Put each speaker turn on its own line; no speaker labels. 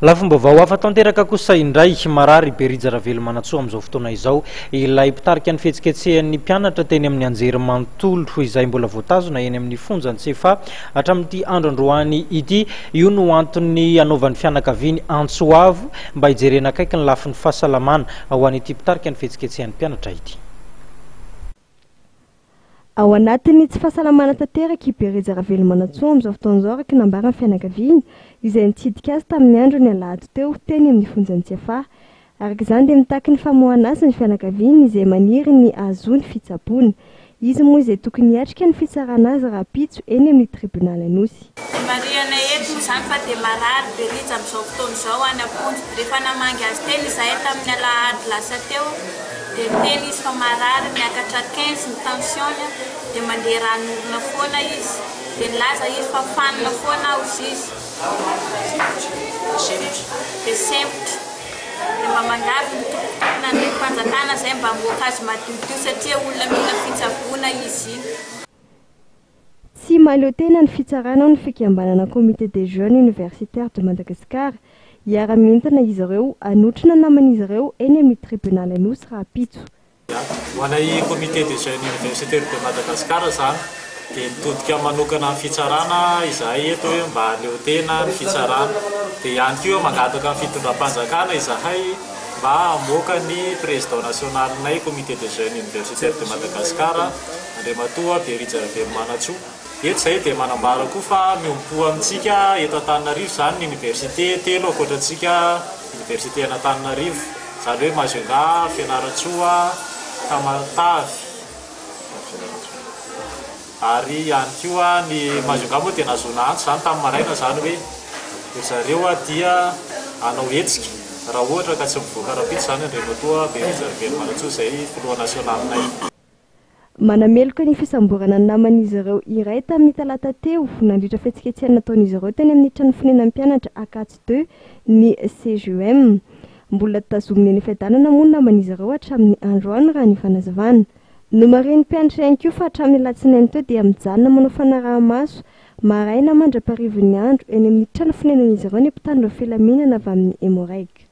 Lafim-baovao hafa tanteraka kosa indray, marary i Berija Ravelomanantsoa amin'izao fotoana izao, ilay mpitarika ny fihetsiketsehan'ny mpianatra teny amin'ny anjerimanontolo izay mbola voatazona eny amin'ny fonjan'i Tsiafahy hatramin'ity andro androany ity. Io no antony anaovan'ny fianakaviany antso avo mba hijerena akaiky ny lafiny fahasalamana ho an'ity mpitarika ny fihetsiketsehan'ny mpianatra ity.
Ao anatin'ny tsy fahasalamana tanteraka i Berija Ravelomanantsoa amin'izao fotoana izao araka ny nambaran'ny fianakaviany izay nitsidika azy tamin'ny andron'ny alahady teo teny amin'ny fonjan'i Tsiafahy. Araka izany dia mitaky ny famoahana azy ny fianakaviany izay maniry ny hahazoany fitsaboana. Izy moa izay tokony hiatrika ny fitsarana azy rahampitso eny amin'ny tribonaly Anosy.
Marihana eto moa izany fa dia marary Berija amin'izao fotoana izao any am-ponja. Rehefa namangy azy teny izahay tamin'ny alahady lasa teo dia niteny izy fa marary, miakatra 15 ny tension-ny dia mandeha ran'orona foana izy. Dia nilaza izy fa fanina foana aho hozy izy. Dia sempotra. Dia mba mangavy ny tompon'andraiki-panjakana izay mba hamoaka azy madiodio satria olona mila fitsaboana izy iny.
Tsy mahaleo tena ny fitsarana ao ny fikambanana Comité des Jeunes Universitaires de Madagascar. Hiara-mientana izy ireo hanotrona naman'izy ireo eny amin'ny tribonaly Anosy rahampitso.
Ho anay Comité des Jeunes Universitaires de Madagascar izany dia mitodika manokana amin'ny fitsarana izahay eto hoe mba hahaleo tena ny fitsarana. Dia ihany koa mangataka amin'ny fitondram-panjakana izahay mba hamoaka ny président nationalinay Comité des Jeunes Universitaires de Madagascar Andriamatoa Berija Ravelomanantsoa. Eto izahay dia manambara koa fa miombom-po amintsika eto Antananarivo izany ny Oniversite telo ankoatra antsika Oniversite an'Antananarivo, izany hoe Majunga, Fianarantsoa, Tamatave. Ary ihany koa ny Majunga moa dia nahazoana antso izany tamin'ny maraina izany hoe ry zareo dia hanao hetsika raha ohatra ka tsy mivoaka rahampitso izany Andriamatoa Berija Ravelomanantsoa izay filoha nasionalinay.
Manameloka ny fisamborana ny naman'izy ireo iray tamin'ny talata teo nandritra fihetsiketsehana nataon'izy ireo teny amin'ny trano fonenan'ny mpianatra Ankatso Deux ny CGEM. Mbola tazomina eny Fiadanana moa ny naman'izy ireo hatramin'ny androany raha ny fanazavana. Nomarihin'ny mpianatra ihany koa fa hatramin'ny alatsinainy teo dia mijanona manao fanaraha-maso maraina mandra-paharivin'ny andro eny amin'ny trano fonenan'izy ireo ny mpitandro ny filaminana avy amin'ny Emmo-Reg.